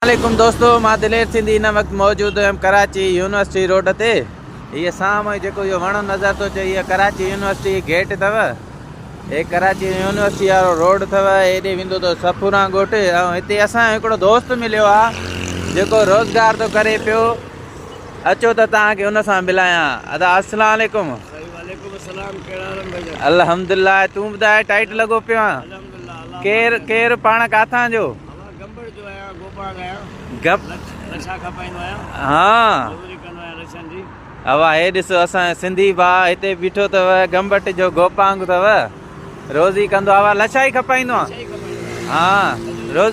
عليڪم دوستو مان دلير سنڌي هن وقت موجود هيم ڪراچي يونيورسٽي روڊ تي هي سامهون جيڪو اهو وڻ نظر ٿو اچي هي ڪراچي يونيورسٽي گيٽ اٿو هي ڪراچي يونيورسٽي وارو روڊ اٿو هيڏي ويندو اٿو سفوران ڳوٺ ۽ هتي اسان جو هڪڙو دوست مليو آ جيڪو روزگار ٿو ڪري پيو اچو ته توهان کي ان سان ملايان ادا السلام عليڪم الحمدلله تون ٻڌاء ٽائيٽ لڳو پيو آن ڪير ڪير پاڻ ڪاٿان جو گمبڙ جو آهيان گوپانگ آهيان گپ لڇا کپائيندو آهيان ها مزوري ڪندو آهيان لڇن جي. اوا هي ڏسو اسان سنڌي ڀاء هتي بيٺو اٿو گمبٽ جو گوپانگ اٿو روزي ڪندو آ لڇا ئي کپائيندو آ ها روز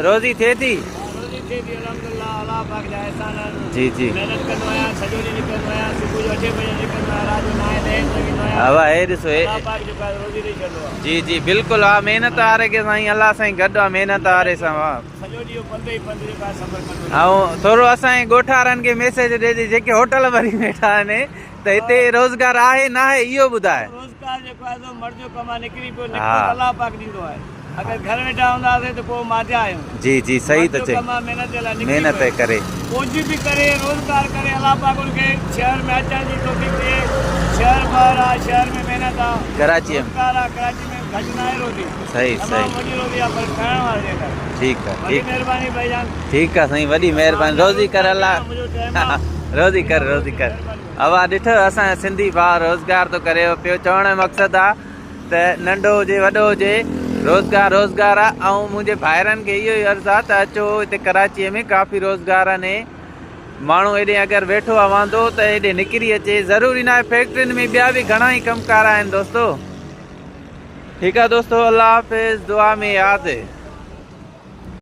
روزي ٿئي ٿي روزي ٿئي ٿي الحمدلله الله پاڪ جا احسان آهن جي جي محنت ڪندو آهيان سڄو ڏينهن نڪرندو آهيان صبح جو اٺين بجي نڪرندو آهيان رات جو نائين ڏهين تائين ايندو آهيان اوا هي ڏسو هي الله پاڪ جيڪو آهي روزي ڏئي ڇڏندو آهي. جي جي بلڪل ها محنت واري کي سائين الله سائين گڏ آ محنت واري سان واھ. سڄو ڏينهن پنڌ ئي پنڌ جيڪو آهي سفر ڪندو رهندو. ۽ ٿورو اسان جي ڳوٺ وارن کي ميسيج ڏي ڏي جيڪي هوٽل ڀري ويٺا آهن ته هتي روزگار آهي ناهي اهو ٻڌاء. روزگار جيڪو آهي سو مرد جو ڪم آهي نڪري پيو نڪتو ته الله پاڪ ڏيندو آهي اگر گهر ويٺا هونداسين ته پوء ماڌيا آهيون. جي جي صحيح مرد ٿو جو چئين ڪم آهي محنت جي لاء نڪري محنت پيو. ڪري. ڪجهه به ڪري روزگار ڪري الله پاڪ ان کي شهر ۾ اچڻ جي توفيق ڏي شهر ٻاهر آ شهر ۾ محنت آ ڪراچي ۾ روزگار آ ڪراچي ۾ گهٽ ناهي روزي صحيح تمام صحيح وڏي روزي آ پر کائڻ واري جي لاء ٺيڪ آ وڏي ٺيڪ مهرباني ڀائي جان ٺيڪ آ سائين وڏي مهرباني روزي ڪر الله منهنجو ٽائيم آ روزي ڪر روزي ڪر اوا ڏٺو اسان جا سنڌي ڀاء روزگار ٿو ڪري پيو چوڻ جو مقصد آ ته ننڍو هجي وڏو هجي روزگار روزگار آ ۽ منهنجي ڀائرن کي اهو ئي عرض آ ته اچو هتي ڪراچي ۾ ڪافي روزگار آهن ماڻهو هيڏي اگر ويٺو آ واندو ته هيڏي نڪري اچي ضروري ناهي فيڪٽرين ۾ ٻيا به گهڻا ئي ڪم ڪار آهن دوستو ٺيڪ آ دوستو الله حافظ دعا ۾ ياد.